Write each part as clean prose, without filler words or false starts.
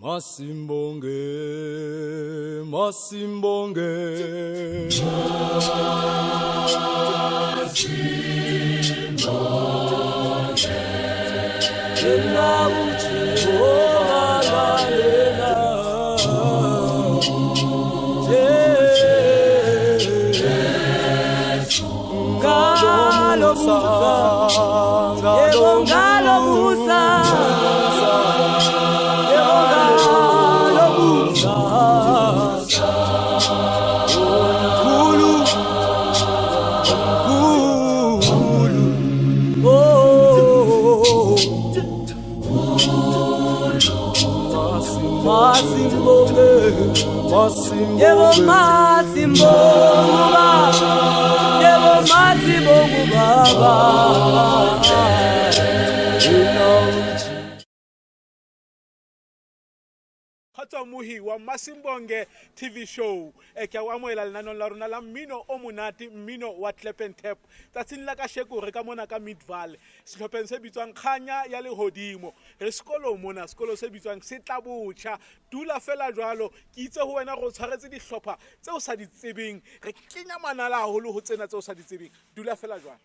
Masimbonge, masimbonge. Yena uJehova yena. Jesu. Ngalomusa, yebo ngalomusa. Yebo ngalomusa. Omkhulu, omkhulu. Oh. Masimbonge, yebo masimbonge baba, yebo masimbonge baba. Kgotso Mohi wa Masimbonge TV show. E ke a o amohela lenanong la rona la mmino o monate, mmino wa clap and tap. Tsatsing la kasheko re ka mona ka Midvaal, sehlopheng se bitswang Kganya ya Lehodimo. Re sekolong mona, sekolo se bitswang Setlabotjha. Dula fela jwalo, ke itse ho wena re o tshwaretse dihlopha tse o sa di tsebeng. Re kenya manala haholo ho tsena tse o sa di tsebeng. Dula fela jwalo.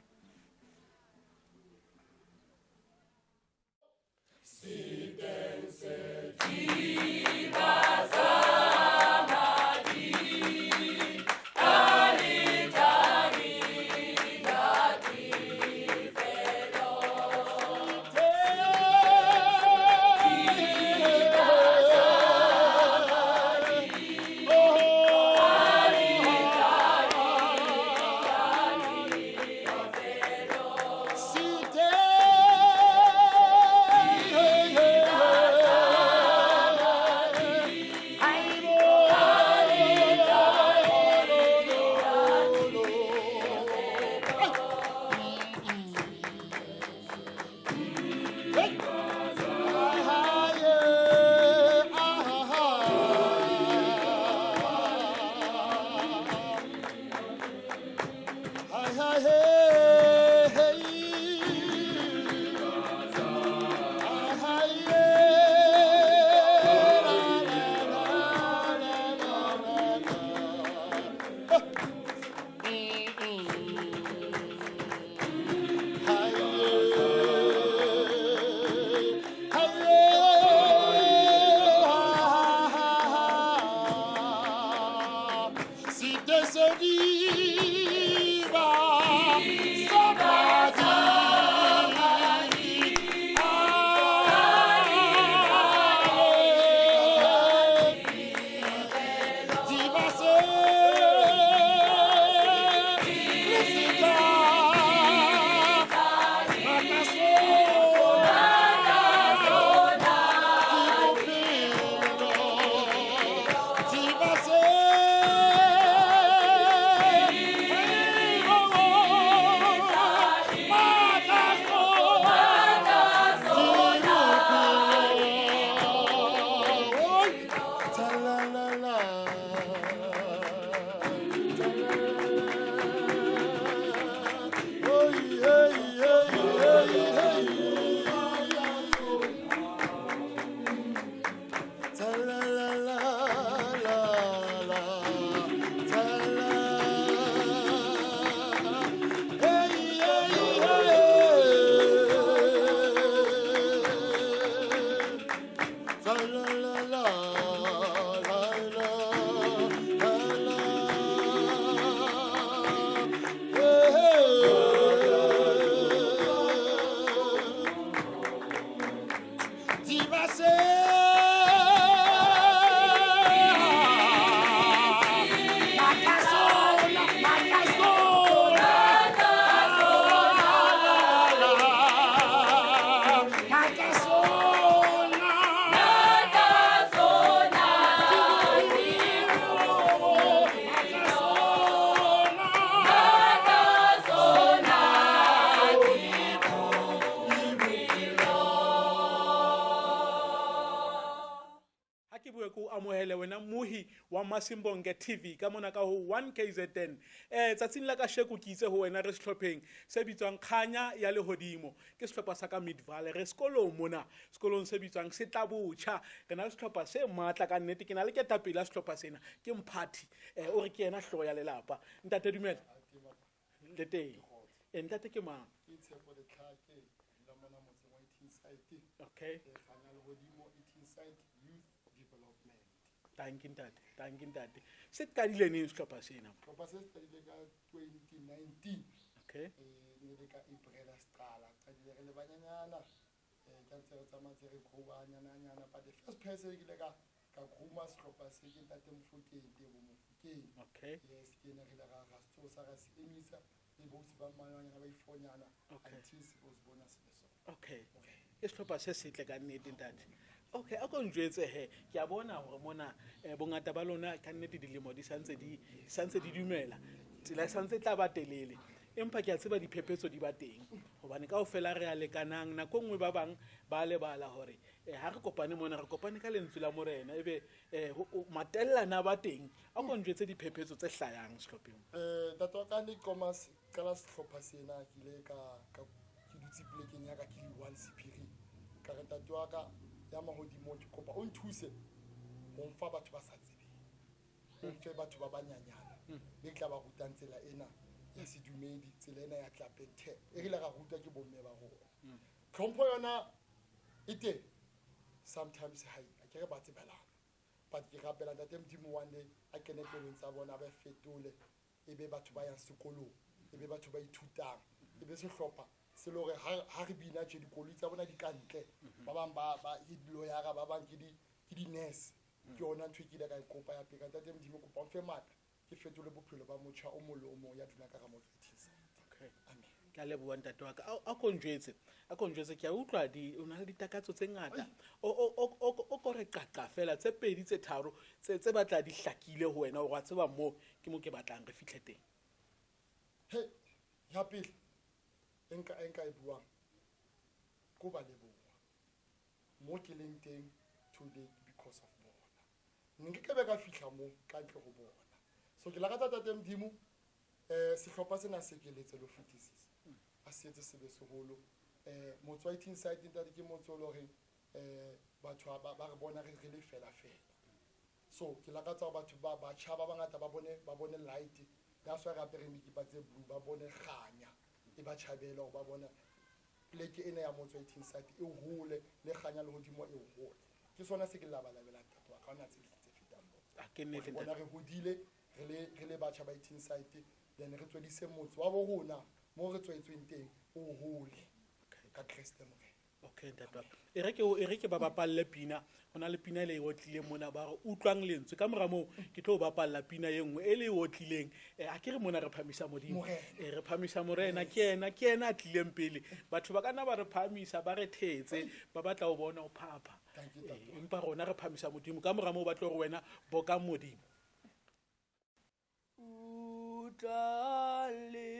ke bue ke o amohele wena mohi wa Masimbonge TV ka mona ka ho 1 KZN. Tsatsing la kasheko ke itse ho wena re sehlopheng se bitswang Kganya ya Lehodimo. Ke sehlopha sa ka Midvaal. Re sekolong mona, sekolong se bitswang Setlabotjha. Re na le sehlopha se matla ka nnete. Ke na le ketapele ya sehlopha sena, ke Mphathi. O re ke yena hlooho ya lelapa. Ntate dumela. Le teng. Ntate ke mang? Ke Tshepo Letlhake, dula mona motseng wa Eating Site. Okay. Kganya Lehodimo, Eating Site Youth Development. Thank you ntate, thank you ntate. Se qadile neng sehlopha sena? Sehlopha se qadile ka 2019. Okay. Ne le ka April se qala. Qadile re le banyanyana. Ka ntse re tsamaya ntse re grow-a nyana-nyana. But the first person ke ile ka groom-a sehlopha se ke ntate Mofokeng, Tebo Mofokeng. Okay. Yes, ke ena re ile ra se tsosa, ra se emisa. Le bosi ba mmalwanyana ba ifonyana. Okay. Until se bo se bona se le sona. Okay. Ke sehlopha se setle ka nnete ntate. Okay, a ko njwetse he, ke a bona hore mona bongata ba lona ka nnete dilemo di santse di santse di dumela. Tsela e santse e tla ba telele. Empa ke a tseba diphephetso di ba teng. Hobane kaofela re a lekanang, nako e nngwe ba bang ba lebala hore ha re kopane mona re kopane ka lentswe la Morena ebe matellana ba teng. A ko njwetse diphephetso tse hlayang sehlopheng. Ntate wa ka ne qoma qala sehlopha sena ke ile ka ke dutse polekeng ya ka ke le one sephiring. Ka re ntate wa ka ya mahodimo ke kopa o nthuse ho mfa batho ba sa tsebeng. O mfe batho ba banyanyana be tla ba rutang tsela ena ya sedumedi, tsela ena ya clap and tap. E re ile ra rutwa ke bomme ba rona. Tlhompho yona e teng, sometimes ha e, a ke re ba tsebelana. But ke rapela ntate Modimo one day a kene pelong tsa bona, a ba fetole, e be batho ba yang sekolong, e be batho ba ithutang, e be sehlopha se le hore ha re bina tje dikoloi tsa bona di ka ntle. Ba bang ba ke di-lawyer-a, ba bang ke di-nurse. Ke yona ntho e ke ile ka e kopa ya pele. Ka ntate Modimo, kopa o mfe matla, ke fetole bophelo ba motjha o mong le o mong ya dulang ka hara motse wa Thisa. Okay. Amen. Ke a leboha ntate wa ka. A ko njwetse, a ko njwetse, ke a utlwa di, o na le ditakatso tse ngata. O ko re qaqa fela tse pedi tse tharo tse batla di hlakile ho wena hore wa tseba moo ke mo ke batlang re fihle teng. He, ya pele e nka e buang ko ba leboha. Mo ke leng teng today because of bona. Ne nke ke be ka fihla mo ka ntle ho bona. So ke lakatsa ntate Modimo, sehlopha sena se keletse le ho fetisisa. A se etse sebe seholo. Motse wa Eating Site ntate ke motse o le horeng, batho ba re bona re le fela fela. So ke lakatsa hore batho ba batjha ba bangata ba bone light. That's why re apereng dikipa tse blue, ba bone kganya e ba tjhabele hore ba bone pleke ena ya motse wa Eating Site e hole le kganya le hodimo e hole. Ke sona se ke labalabelang ntate wa ka, ha hona tse ding tse fetang moo. A ke nnete, Re bona ntate. re hodile, re le batjha ba Eating Site, then re tswedise motse wa bo rona mo re tswetsweng teng o hole ka Kreste Morena. Okay, ntate wa ka. E re ke o, e re ke ba bapalle pina. Ho na le pina e le e otlileng mona, ba re utlwang lentswe. Ka mora moo, ke tlo bapalla pina e nngwe e le e otlileng. A ke re mona re phamisa Modimo. Morena. Re phamisa Morena, ke yena a tlileng pele. Batho ba ka nna ba re phamisa, ba re thetse, ba batla ho bona ho phapha. Thank you, ntate. Empa rona re phamisa Modimo. Ka mora moo ba tlo re wena boka Modimo. Utlwa lentswe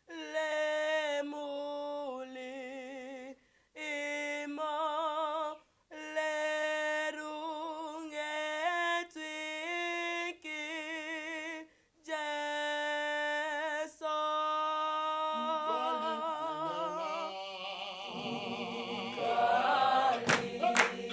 le mole emo le rongetswe ke Jesu. Utlwa lentswe.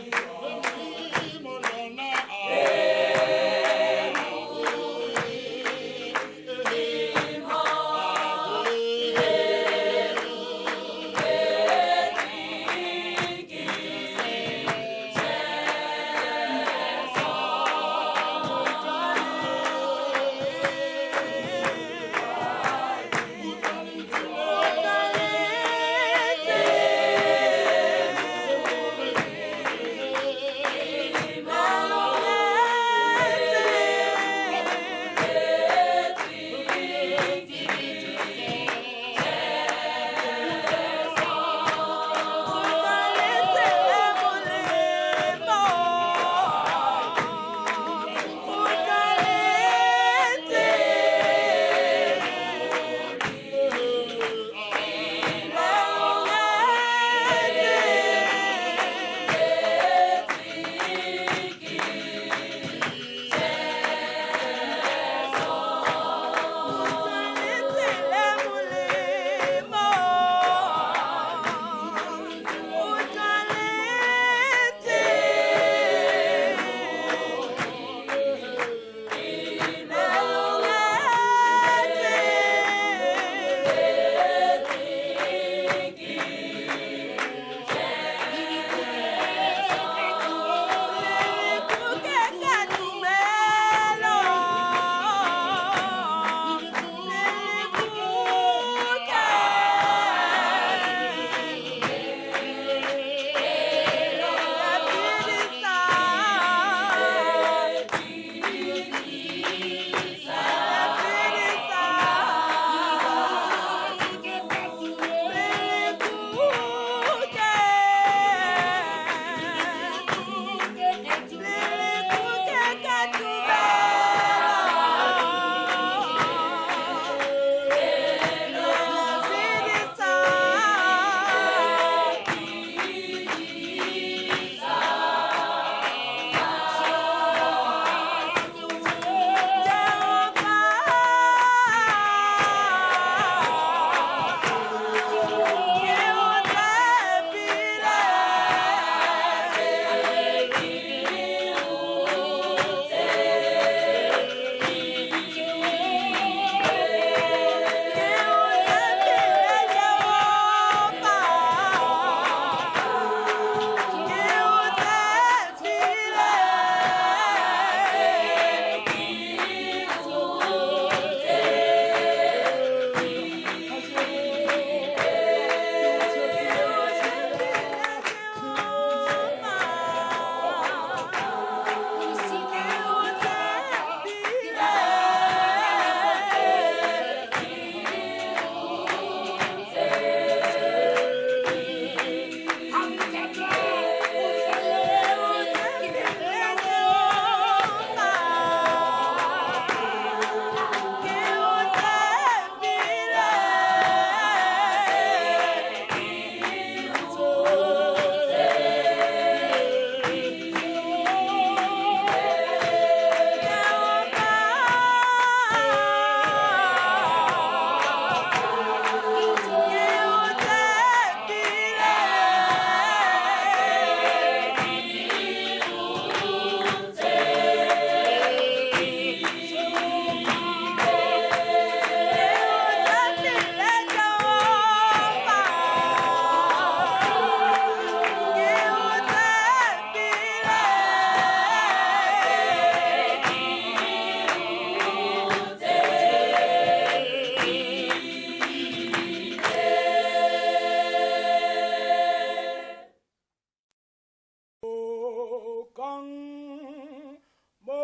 Bokang Modimo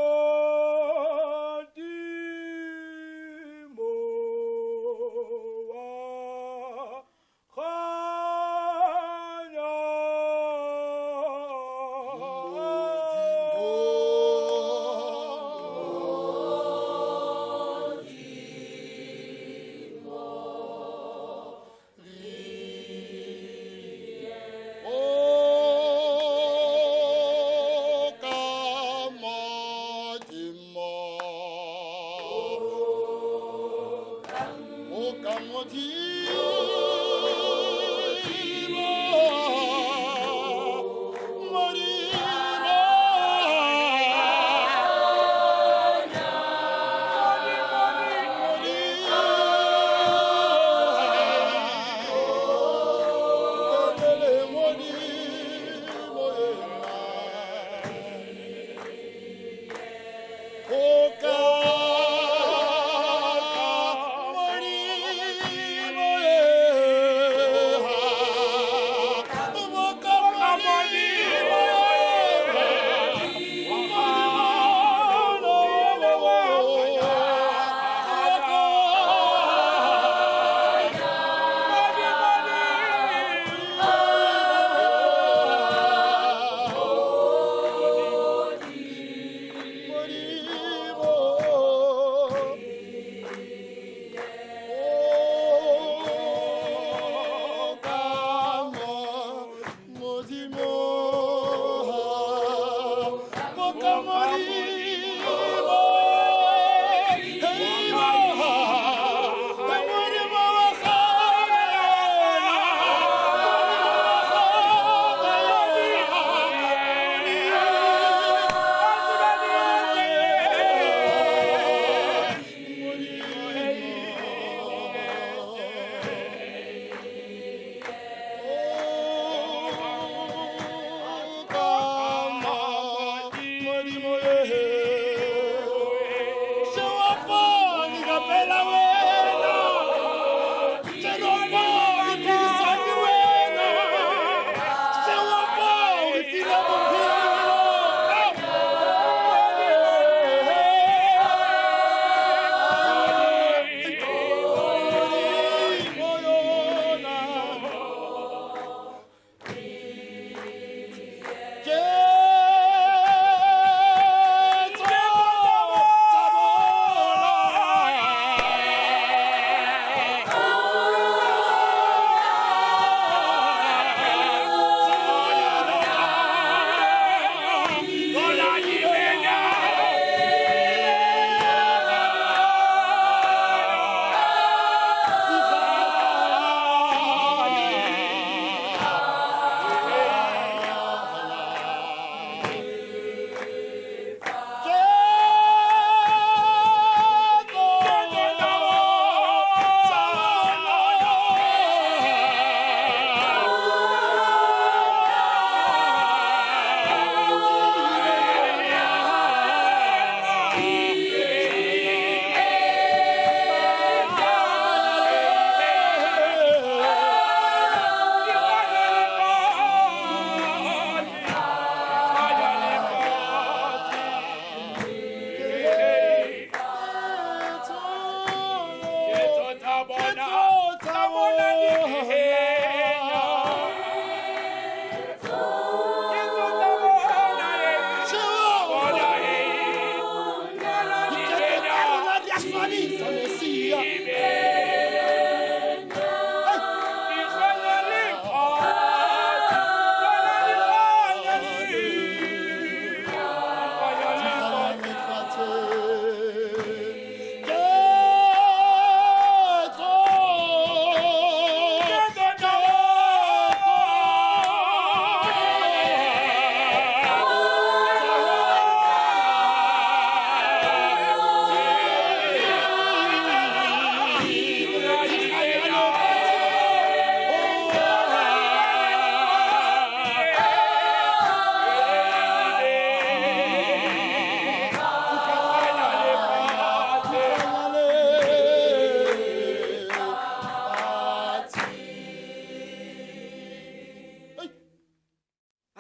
wa kganya. O ka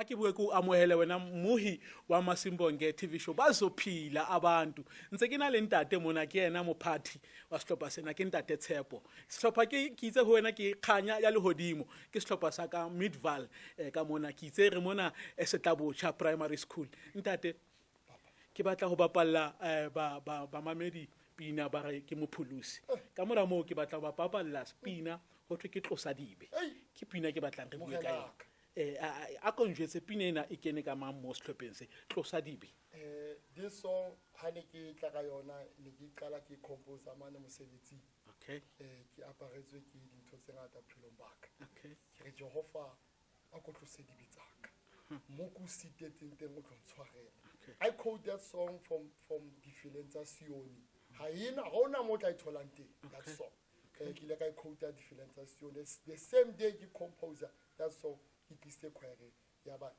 A ke bue ke o amohele wena mohi wa Masimbonge TV show. Bazophila abantu. Ntse ke na le ntate mona, ke yena mophathi wa sehlopha sena, ke ntate Tshepo. Sehlopha ke itse ho wena ke Kganya ya Lehodimo, ke sehlopha sa ka Midvaal, ka mona ke itse re mona, Setlabotjha Primary School. Ntate, ke batla ho bapalla bamamedi pina ba re ke Mopholosi. Ka mora moo ke batla ho ba bapalla pina ho thwe ke Tlosa Dibe. Ke pina ke batlang re bue ka yona. A ko njwetse pina ena e kene ka mang mo sehlopheng se, Tlosa Dibe? This song ha ne ke tla ka yona, ne ke qala ke compose mane mosebetsing. Ke aparetswe ke dintho tse ngata bophelong ba ka. Ke re Jehova a ko tlose dibe tsa ka. Mo ke o sitetseng teng o tlo ntshwarela. I quote that song from Difileng tsa Sione. Ha ena, ha hona mo o tla e tholang teng, that song. Ke ile ka e quote Difileng tsa Sione. The same day ke composer that song, ke tlisitse choir ya ba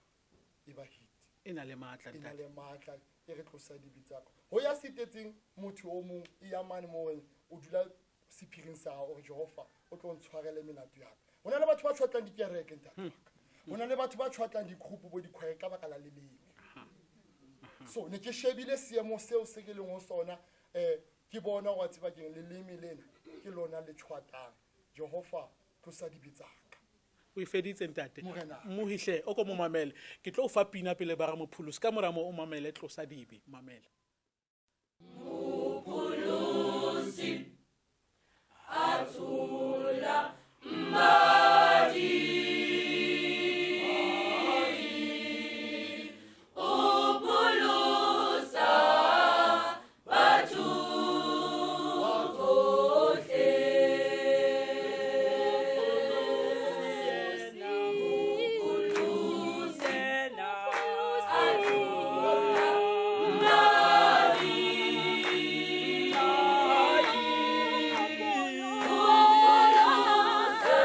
e ba hit. E na le matla, E na ntate. le matla, e re tlosa dibe tsa ka. Ho ya sitetseng motho o mong, e ya mane mo wena, o dula sephiring sa hao, o re Jehova o tlo ntshwarele melato ya ka. Ho na le batho ba tjhwatlang dikereke, ntate wa ka. Ho na le batho ba tjhwatlang di-group bo di-choir ka baka la leleme. So ne ke shebile seemo seo se ke leng ho sona, ke bona hore wa tseba keng, leleme lena ke lona le tjhwatang. Jehova tlosa dibe tsa ka. O e feditse, ntate. Morena. Mohihle, o ko mo mamele. Ke tlo o fa pina pele ba re Mopholosi. Ka mora moo o mamele Tlosa Dibe. Mamela. Mopholosi a tshola madi, o pholosa batho bohle. Mopholosi a tshola madi, o pholosa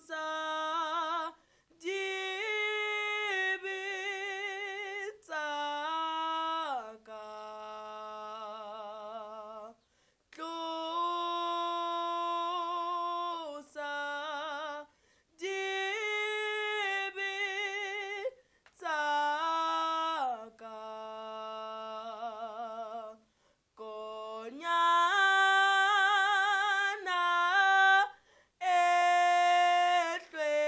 Tlosa dibe tsa ka. Tlosa dibe tsa ka. Konyana e hlwekile.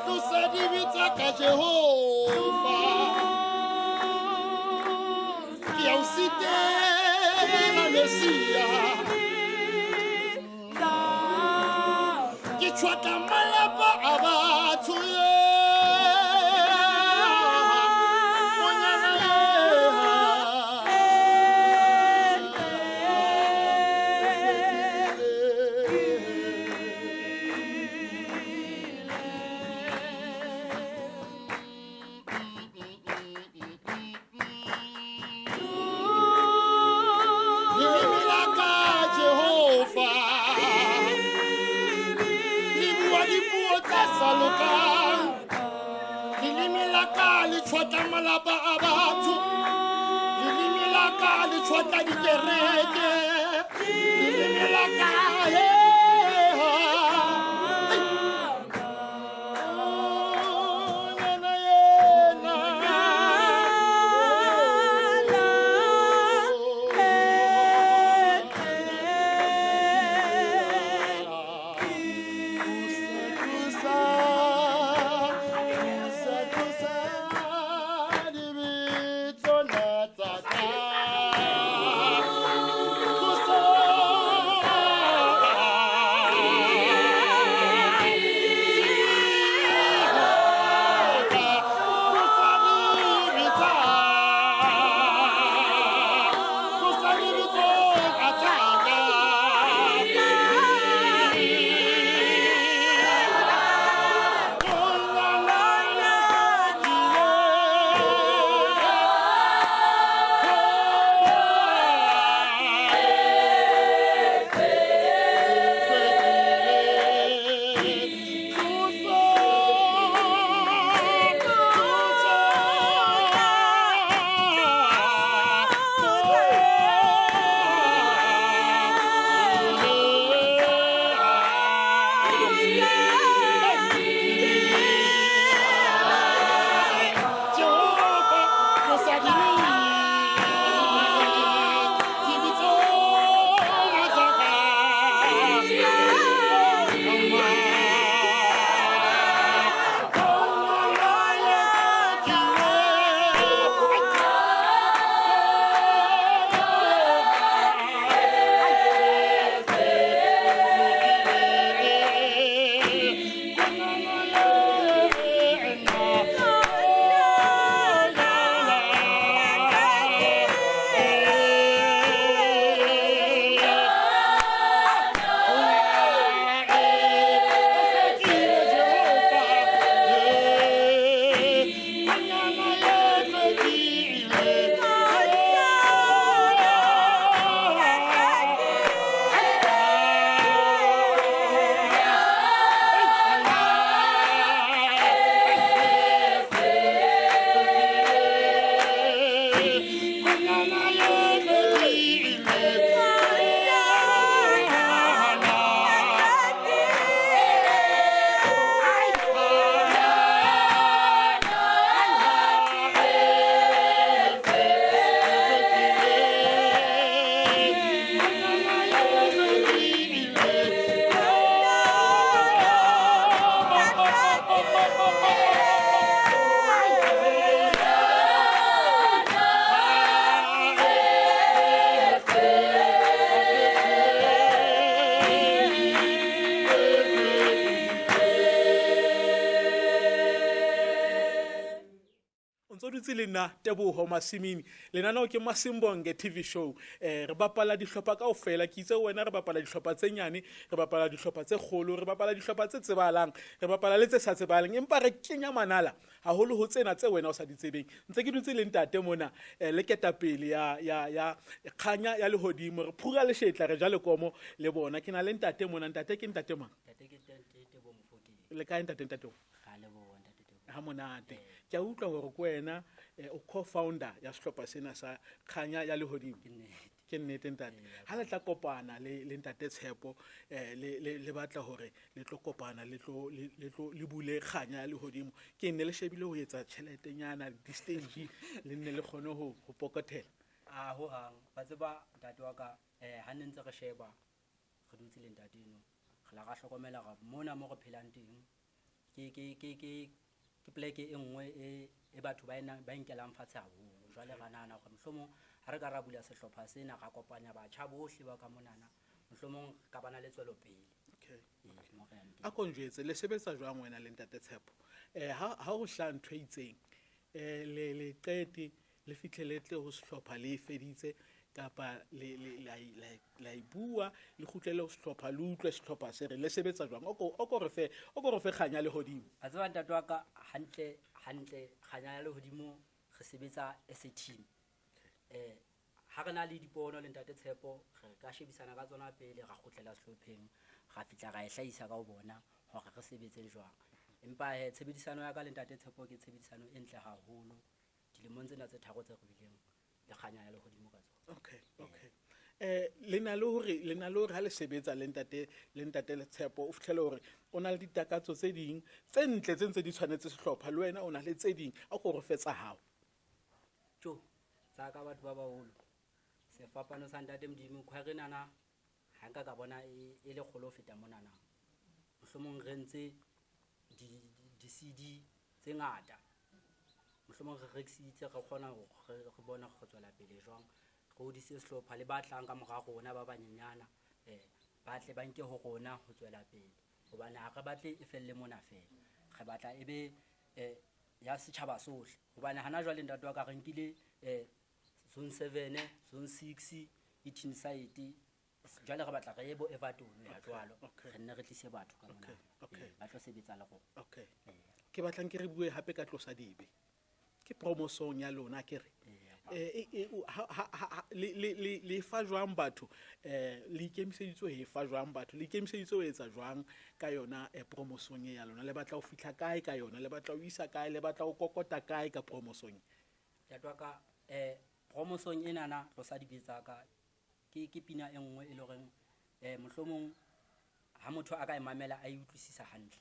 Tlosa dibe tsa ka Jehova, ke a o sitela Mesia, ke tjhwatla malapa a batho ye. Konyana Leleme la ka Jehova le bua dipuo tse sa lokang. Leleme la ka le tjhwatla malapa a batho. Leleme la ka le tjhwatla dikereke. Leleme la ka he, ha. Oh, yena, yena. Tlosa, tlosa, nna Teboho Masimini. Lenaneo ke Masimbonge TV show. Re bapala dihlopha kaofela. Ke itse ho wena re bapala dihlopha tse nyane, re bapala dihlopha tse kgolo, re bapala dihlopha tse tsebahalang, re bapala le tse sa tsebahaleng. Empa re kenya manala haholo ho tsena tse wena o sa di tsebeng. Ntse ke dutse le ntate mona le ketapele ya, ya, ya kganya ya lehodimo. Re phura leshetla, re ja lekomo le bona. Ke na le ntate mona. Ntate ke ntate mang? Ntate ke Ntate Teboho Mofokeng. Le kae ntate, ntate? Ra leboha ntate Teboho. Ha monate. Ke a utlwa hore ke wena o co-founder ya sehlopha sena sa Kganya ya Lehodimo. Ke nnete. Ke nnete ntate. Ha le tla kopana le ntate Tshepo le batla hore le tlo kopana le tlo le tlo le bule Kganya ya Lehodimo. Ke nne le shebile ho etsa tjheletenyana di-stage le nne le kgone ho pokothela. A ho hang. Wa tseba ntate wa ka ha ne ntse re sheba re dutse le ntate eno. Re la ra hlokomela hore mona mo re phelang teng ke pleke e nngwe e batho ba ena ba nkelang fatshe haholo. Jwale ra nahana hore mohlomong ha re ka ra bula sehlopha sena ra kopanya batjha bohle ba ka monana, mohlomong re ka bana le tswelopele. Okay. Ee, mo re yang teng. A ko njwetse le sebetsa jwang wena le ntate Tshepo? Ha ho hlaha ntho e itseng, le qete le fihle le tle ho sehlopha le e feditse kapa le le la la la e bua le kgutlele ho sehlopha le utlwe sehlopha se re le sebetsa jwang? O ko re fe Kganya Lehodimo. Wa tseba ntate wa ka hantle hantle Kganya ya Lehodimo re sebetsa as a team. Ha re na le dipono le ntate Tshepo re ka shebisana ka tsona pele ra kgutlela sehlopheng ra fihla ra e hlahisa ka ho bona hore re sebetse jwang. Empa he tshebedisano ya ka le ntate Tshepo ke tshebedisano e ntle haholo dilemong tsena tse tharo tse re bileng le Kganya ya Lehodimo ka tsona. Okay, okay. Le na le hore le na le hore ha le sebetsa le ntate le Tshepo o fihlele hore o na le ditakatso tse ding tse ntle tse ntse di tshwanetse sehlopha le wena o na le tse ding a ko re fetsa hao. Tjo tsa ka batho ba baholo sefapano sa ntate Modimo khwere nana ha nka ka bona e le kgolo ho feta monana. Mohlomong re ntse di CD tse ngata. Mohlomong re rekisitse re kgona hore re bone re tswela pele jwang. Re hodise sehlopha le ba tlang ka mora rona ba banyenyana ba tle ba nke ho rona ho tswela pele. Hobane ha re batle e felle mona feela. Re batla e be ya setjhaba sohle. Hobane hana jwale ntate wa ka re nkile zone 7, zone 6, Eaton side. Jwale re batla re ye bo Everton ya jwalo. Re nne re tlise batho ka mona. Ba tlo sebetsa le rona. Okay. Ke batlang ke re bue hape ka tlosa dibe. Ke promotion ya lona ke re. Le fa jwang batho le ikemiseditse ho e fa jwang batho le ikemiseditse ho etsa jwang ka yona promotion ya lona le batla ho fihla kae ka yona le batla ho isa kae le batla ho kokota kae ka promotion? Ntate wa ka promotion enana tlosa dibe tsa ka ke pina e nngwe e le horeng mohlomong ha motho a ka e mamela a e utlwisisa hantle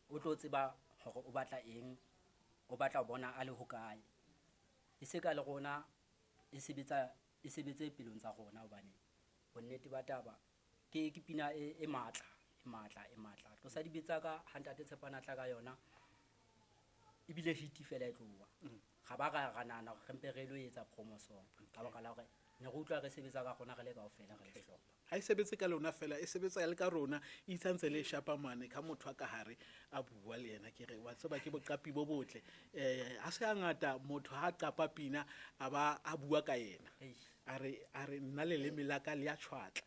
o tlo tseba hore o batla eng, o batla ho bona a le hokae. E se ka le rona e sebetsa e sebetse pelong tsa rona hobane bonnete ba taba ke pina e matla e matla e matla. Tlosa dibe tsa ka ha ntate Tshepana tla ka yona ebile hit fela e tloha. Ga ba ra nahana hore re mpe re lo etsa promotion ka baka la hore ne re utlwa re sebetsa ka rona re le kaofela re le sehlopha. Ha e sebetse ka lona fela e sebetsa le ka rona e itsantse le shapa mane ka motho a ka hare a bua le yena ke re wa tseba ke boqapi bo botle ha se hangata motho ha qapa pina a ba a bua ka yena a re nna leleme la ka le ya tshwatla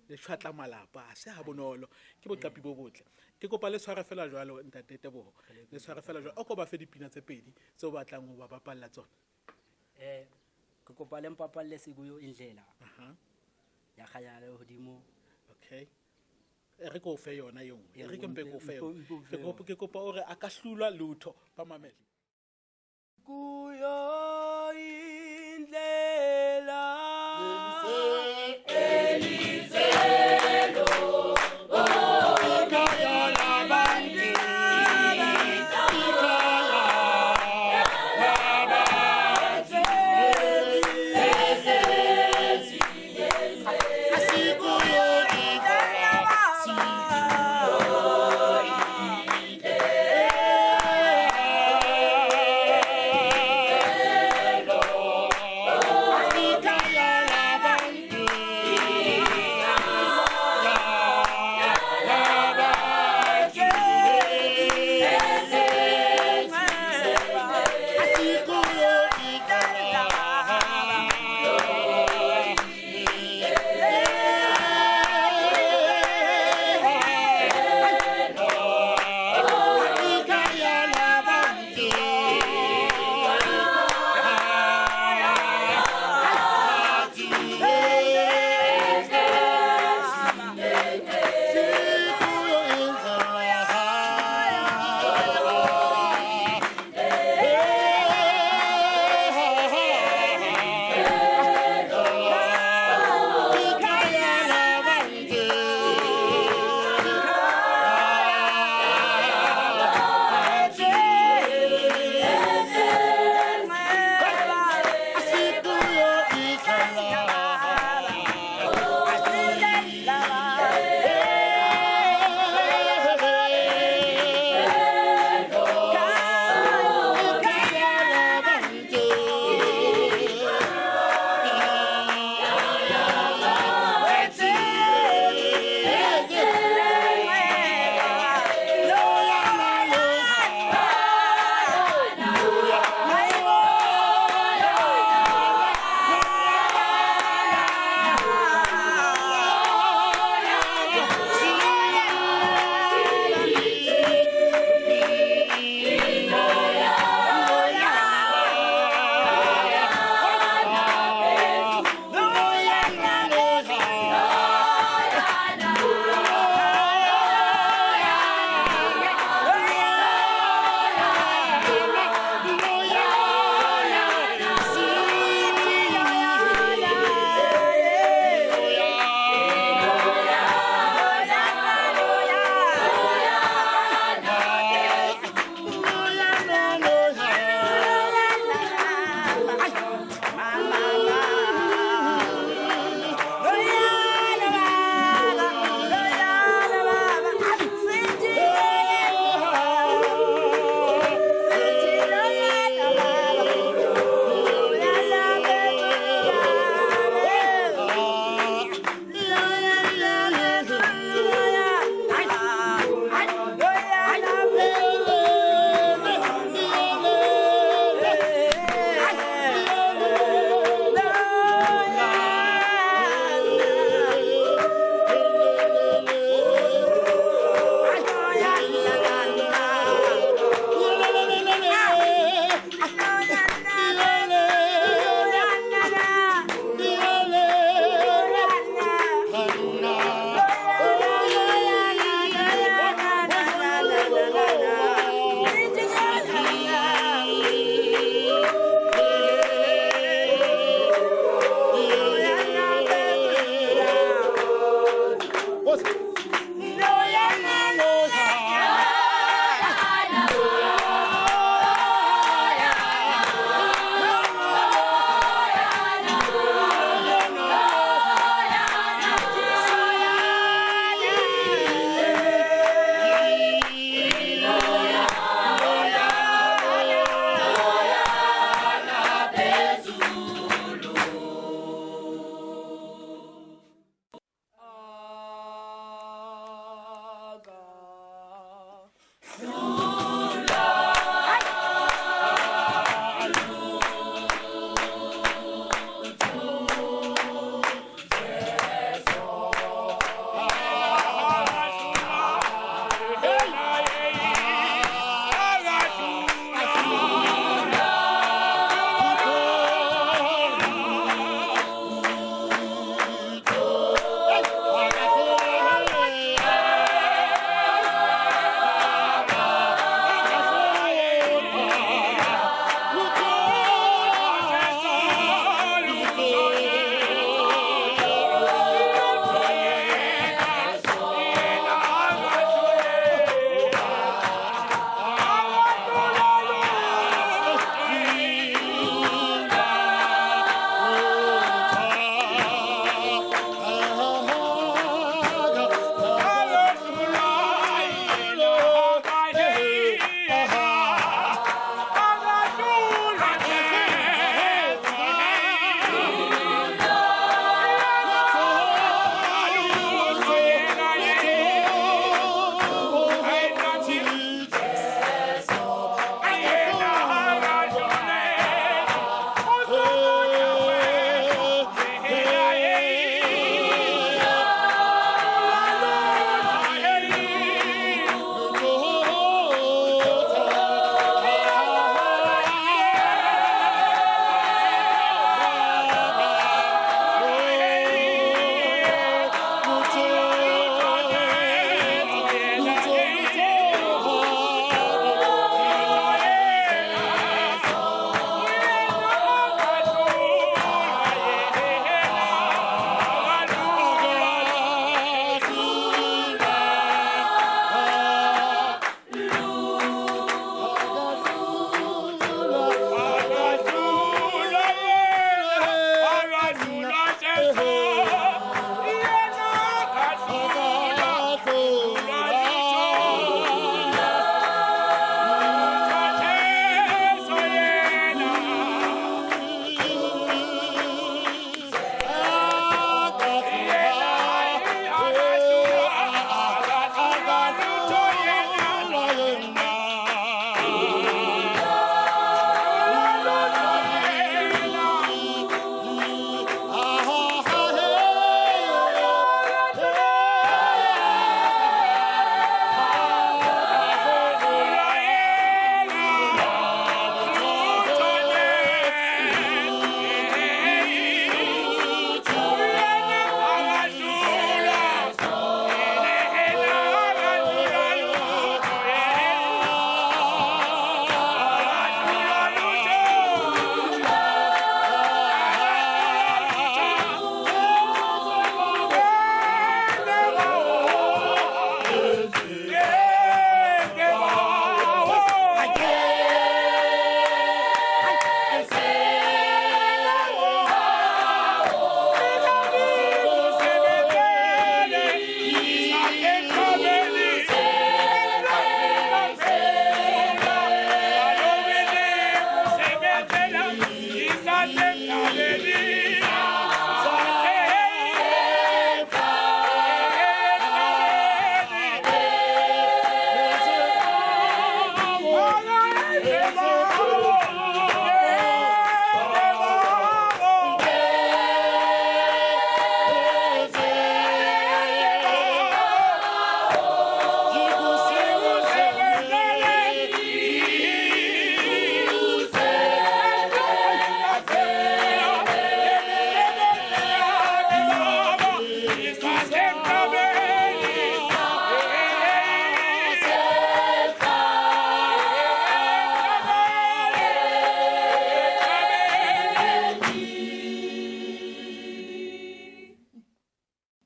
le tshwatla malapa ha se ha bonolo ke boqapi bo botle. Ke kopa le tshware fela jwalo ntate Teboho le tshware fela jwalo o ko ba fe dipina tse pedi tseo batlang ho ba bapalla tsona. Ke kopa le mpapalle Sekuyo Indlela ya Kganya ya Lehodimo. Okay. Re ko fe yona e nngwe. Re ke mpe ko fe yona. Ke kopa o re a ka hlulwa lutho ba mamele. Kuyo indlela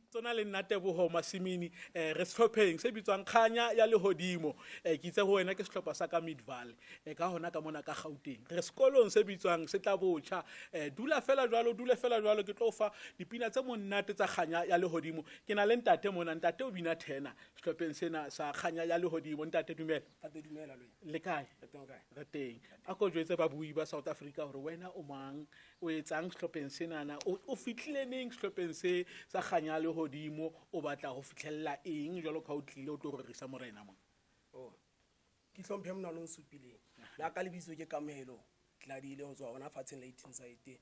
Tsona le nna Teboho Masimini, re sehlopheng se bitswang Kganya ya Lehodimo. Ke itse ho wena ke sehlopha sa ka Midvaal, ka hona ka mona ka Gauteng. Re sekolong se bitswang se tla botjha. Dula fela jwalo, dula fela jwalo, ke tlo fa dipina tse monate tsa Kganya ya Lehodimo. Ke na le ntate mona, ntate o bina tenor sehlopheng sena sa Kganya ya Lehodimo. Ntate dumela. Ntate dumela le wena. Le kae? Re teng kae? Re teng. A ko jwetse babui ba South Africa hore wena o mang, o etsang sehlopheng senana, o fihlile neng sehlopheng se sa Kganya ya Lehodimo, o batla ho fihlella eng jwalo ka o tlile o tlo rorisa morena mona? Oh. Ke hlomphe mona lo nsupileng. La ka lebitso ke Kamohelo Tladile ho tswa hona fatsheng la 18 site.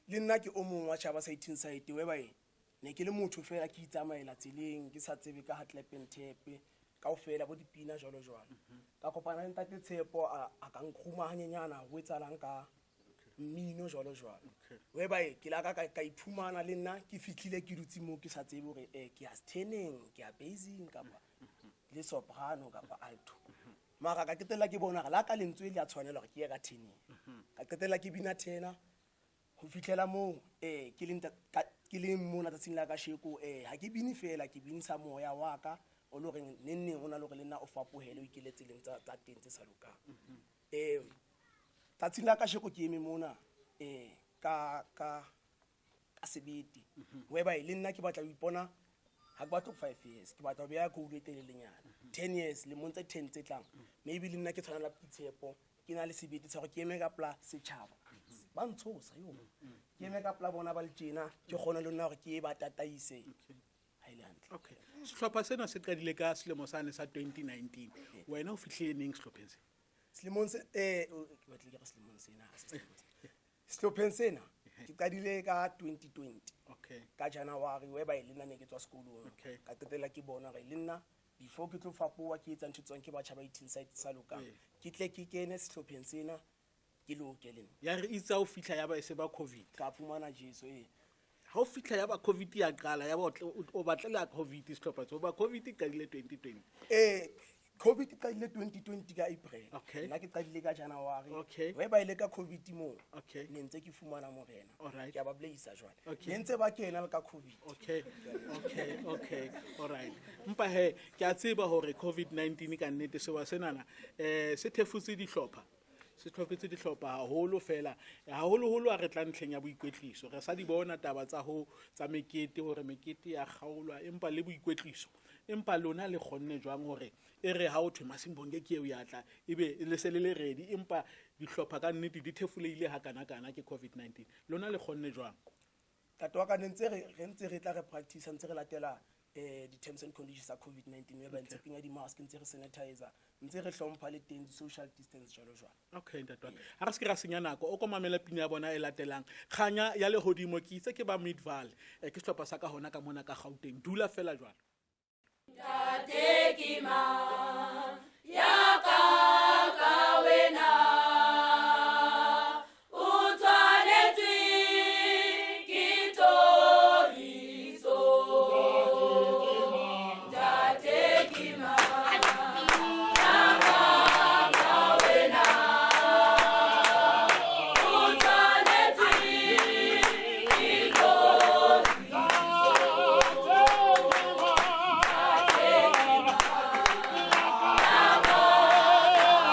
Le nna ke o mong wa tjhaba sa 18 site whereby ne ke le motho fela ke itsamaela tseleng ke sa tsebe ka ha clap and tap kaofela bo dipina jwalo jwalo. Ka kopana le ntate Tshepo a ka nkguma hanyenyana ho etsahalang ka mmino jwalo jwalo. Whereby ke la ka iphumana le nna ke fihlile ke dutse moo ke sa tsebe hore ke ya teneng, ke ya basing kapa le soprano kapa alto. Mara ka qetella ke bona hore la ka lentswe le a tshwanela hore ke ye ka teneng. Ka qetella ke bina tenor ho fihlela moo ke leng ke leng mona tsatsing la kasheko, ha ke bine fela, ke binisa moya wa ka o le horeng neng neng o na le hore le nna o fapohele o ikele tseleng tsa teng tse sa lokang. Tsatsing la kasheko ke eme mona ka sebete whereby le nna ke batla ho ipona ha ke batle ho 5 years, ke batla ho beha goal e telelenyana 10 years, lemong tse 10 tse tlang maybe le nna ke tshwanela ke Tshepo, ke na le sebete sa hore ke eme ka pela setjhaba. Ba ntshosa yo. Ke eme ka pela bona ba le tjena, ke kgone le nna hore ke ba tataise. Ha e le hantle. Okay, sehlopha sena se qadile ka selemo sane sa 2019. Wena o fihlile neng sehlopheng se? Selemong se ke batlile ke re selemong sena, ha se selemong sena. Sehlopheng sena ke qadile ka 2020. Ka January, whereby le nna ne ke tswa sekolong. Ka qetella ke bona hore le nna before ke tlo fapoha ke etsa ntho tswang ke batjha ba 18 side sa lokang. Ke tle ke kene sehlopheng sena, ke loke le nna. Ya re itse ha o fihla ya ba e se ba COVID. Ka fumana Jesu, ee. Ha o fihla ya ba COVID ya qala, ya ba o batlela COVID sehlopha se, hoba COVID e qadile 2020. COVID e qadile 2020 ka April. Nna ke qadile ka January. Whereby le ka COVID moo, ne ntse ke fumana morena. Ke a ba bolaisa jwale. Ne ntse ba kena le ka COVID. All right. Empa he, ke a tseba hore COVID-19 ka nnete sewa senana, se thefutse dihlopha. Se tlhoketse dihlopha haholo fela, haholoholo ha re tla ntlheng ya boikwetliso. Re sa di bona taba tsa ho tsa mekete hore mekete ya kgaolwa, empa le boikwetliso. Empa lona le kgonne jwang hore e re ha ho thwe Masimbonge ke eo ya tla, ebe le se le le ready, empa dihlopha ka nnete di thefuleile ha kana-kana ke COVID-19. Lona le kgonne jwang? Ntate wa ka, ne ntse re ntse re tla re practice, ntse re latela di-terms and conditions tsa COVID-19, whereby ntse kenya di-mask, ntse re sanitizer, ntse re hlompha le teng di-social distance jwalo jwalo. Okay, ntate wa ka. Ha re se ke ra senya nako, o ko mamela pina ya bona e latelang, Kganya ya Lehodimo. Ke itse ke ba Midvaal, ke sehlopha sa ka hona ka mona ka Gauteng. Dula fela jwalo. Ntate ke mang ya ka ka wena? O tshwanetswe ke thoriso. Ntate ke mang ya ka ka wena? O tshwanetswe ke thoriso. Ntate ke mang ya ka ka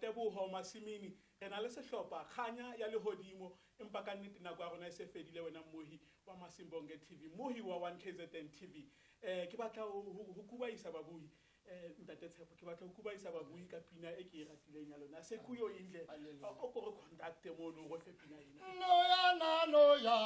Teboho Masimini. Re na le sehlopha Kganya ya Lehodimo, empa ka nnete nako ya rona e se fedile wena mmohi wa Masimbonge TV, mmohi wa 1 KZN TV. Ke batla ho kubaisa babuhi. Ntate Tshepo, ke batla ho kubaisa babuhi ka pina e ke e ratileng ya lona. Sekuyo indle. O ko re contact mono, o re fe pina ena. Noya na noya.